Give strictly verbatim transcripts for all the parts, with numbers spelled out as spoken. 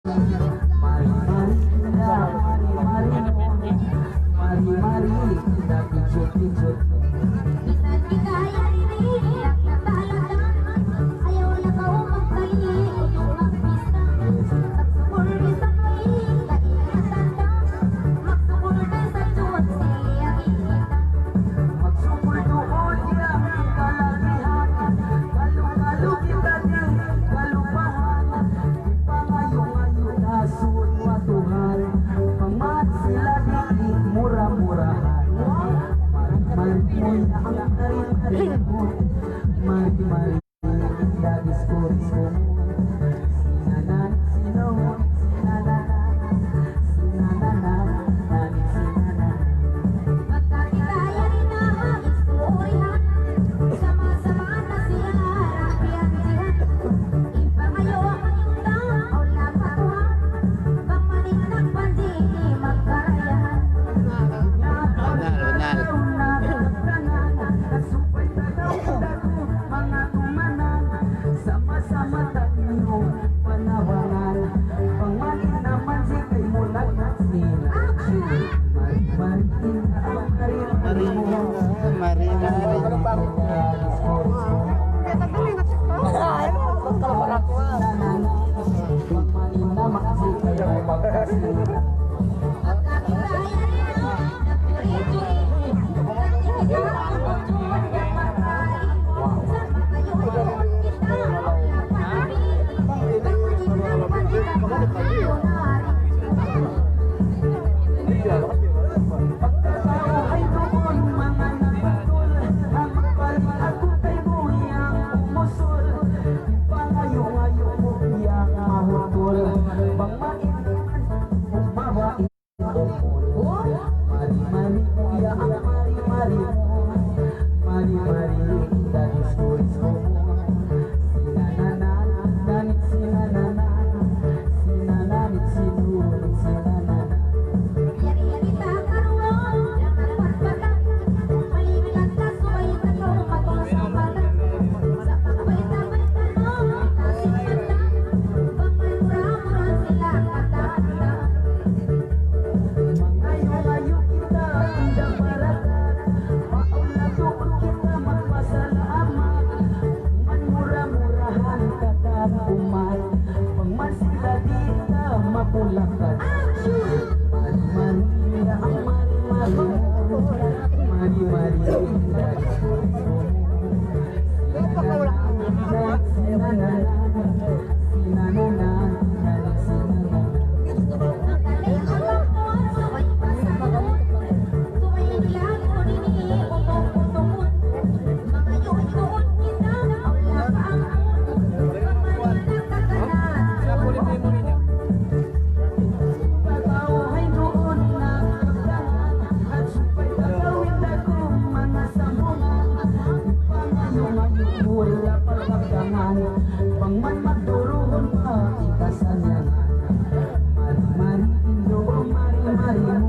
Mari-mari kita, mari-mari, mari-mari kita pijut-pijut. Magsukul tuud yan in kalagihan, kalu-kalu kita di' kalupahan. Pangayu-ngayu ta sud pa Tuhan, bang man sila di' mura-murahan. Mari-mari, kuya, ang mari-mari mu. Mari-mari. Dadis kuris kumu. Sinana, sinu, sinana, sinana, nani sinana. Pagka kita yari na istoryahan, sama-sama na siya rapian siya. Ipangayo ang yuta, o lapatuhan, bang maninag panjini magkarayahan. Ronald, Ronald. Supaya tahu kita tu mangatumanan. Sama-sama taniyu panawangan. Pangmani naman si kay mulag sila. Mari-mari kita, mari-mari mo. Mari-mari. Pangmani naman si kay mulag sila. Pagkatao ay duun, mga napatul, ang balik ako kay Buyang umusul. Pangayo-ngayo mo yang mahutul, bang mainit, babae. Mari-mari, kuya, ang mari-mari mo. Mari-mari, kita diskuris mo. Sinananan, nanit sinananan. Sinananit sinunit sinananan. Yari-yari ta karuwa, jangan patpatan. Balikan ka, subay ka, karuwa, karuwa, sa mata. Sa pagbayta-bayta mo, kasi mata. Bang mura-mura sila kata-kata. Mangayu-ngayu kita, inda barakat. Maula tuud kita magpasalamat. Man mura-murahan katan umat. Pangman sila di' ta mapulakat. Mari-mari, ya, mari-mari. Mari-mari. Pangman magduruhun pa in kasaniyan. Mari-mari Indo, mari-mari mu.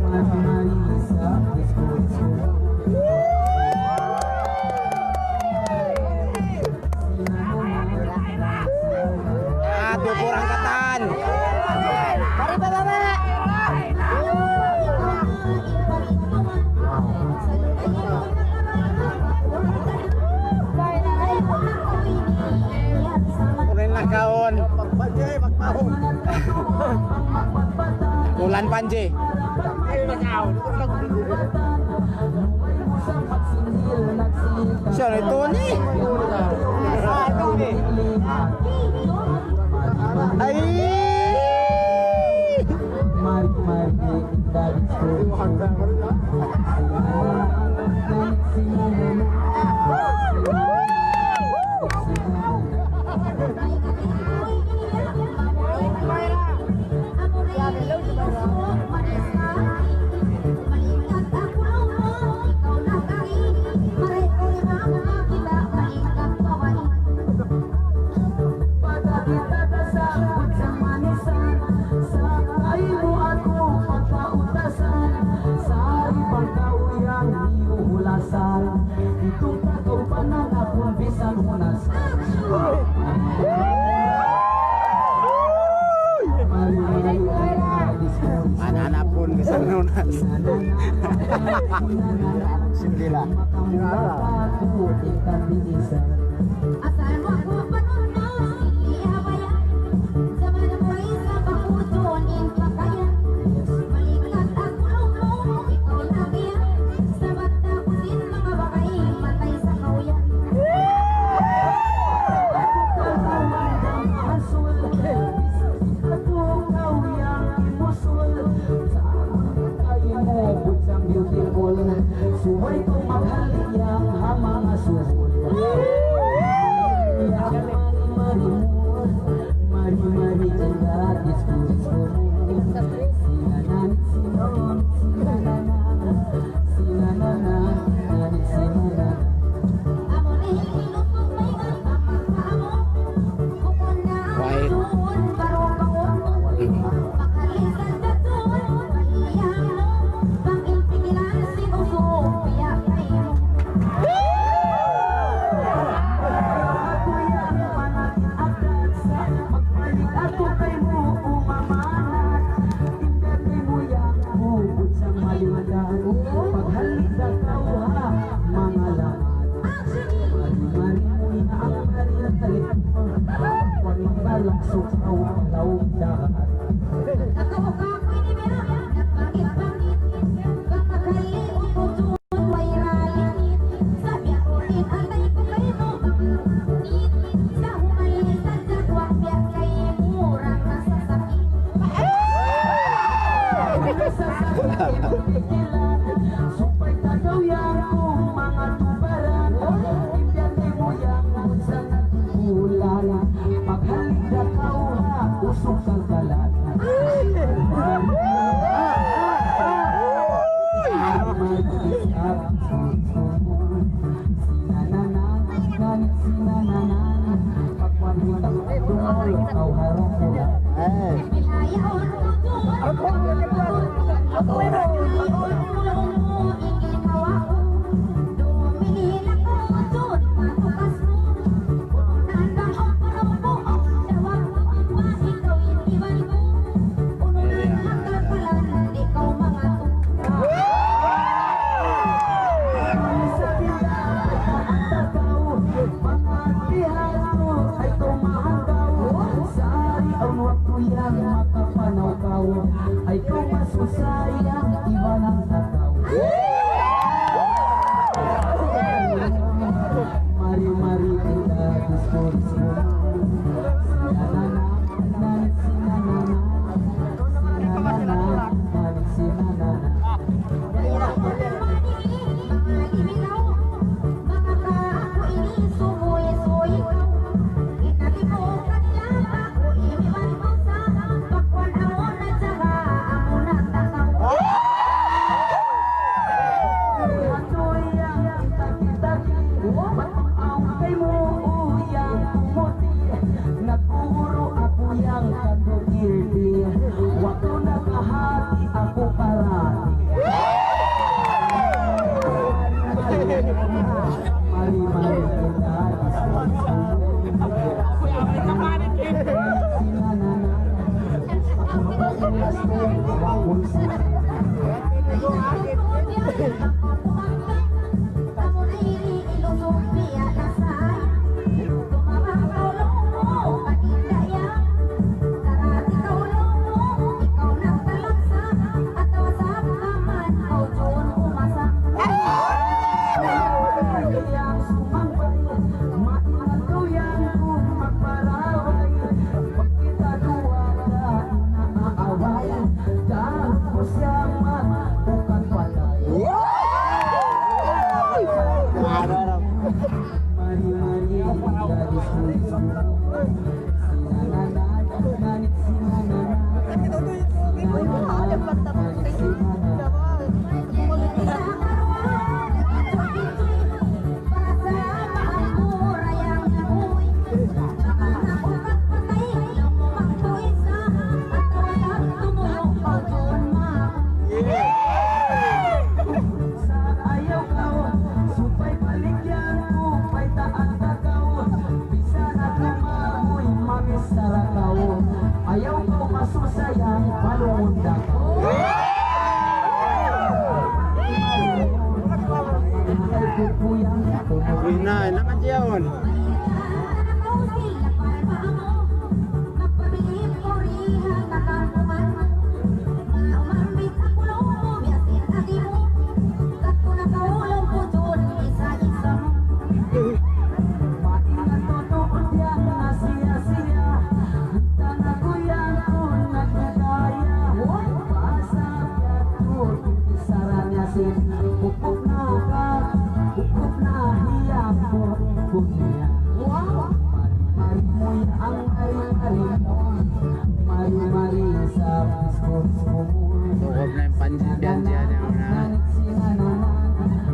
Mari-mari sa diskuris. Aduh, kurang katan. Mari, Bapak. Kunin na kaon. Ulan panji. Siya na ito ni. Ay! Mari, mari, dari Pagkakita ta sa pagsamanisan, sa kaimu aku pagkautasan, sa ipangkauya Sindila. Sindila. Subay kaw maghaliang ha manga suhul. Mari-mari mu, mari-mari kita diskusi. Sinanana, sinanana, sinanana, sinanana. Right. Paghali da kaw ha manga lahat. Mari-mari mu in ang mari na talit. Kuwan magbalak sukaw palaw dagat. Supay tagaw yan ku manga tubaran, impian di mu yan sa nagbulan. Paghali da kaw ha usug kalkalan. Sinanana, sinanana, pagkuhan hitang tungol, kaw harap ko. Eh. Ay, kaw masusayang iban ang takaw. Mari-mari kita diskusi. Sinanana, sinanana, sinanana, sinanana. Nagkuguru aku yan kandukirti, waktu nakahati aku parati. Mari, mari kita diskusi. Sa' ayaw kaw, subay baligyan ku, baytaan ta kaw. Bisan na tumamuy, mamichara kaw. Ayaw kaw masusayang, palungun da kaw. Na, naman siya on. Wow! Mari-mari mu yan, mari-mari mu. Mari-mari sa biscuits mu. Tukob na in pansit yan, siya na una.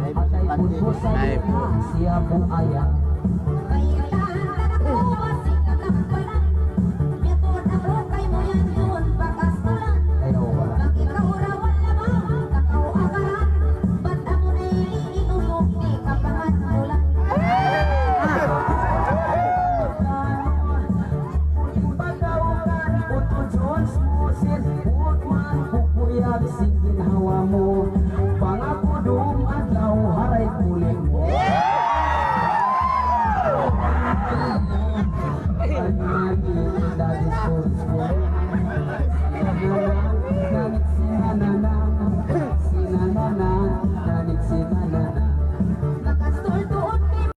Ay, pansit. Ay, po. Siya po ayan.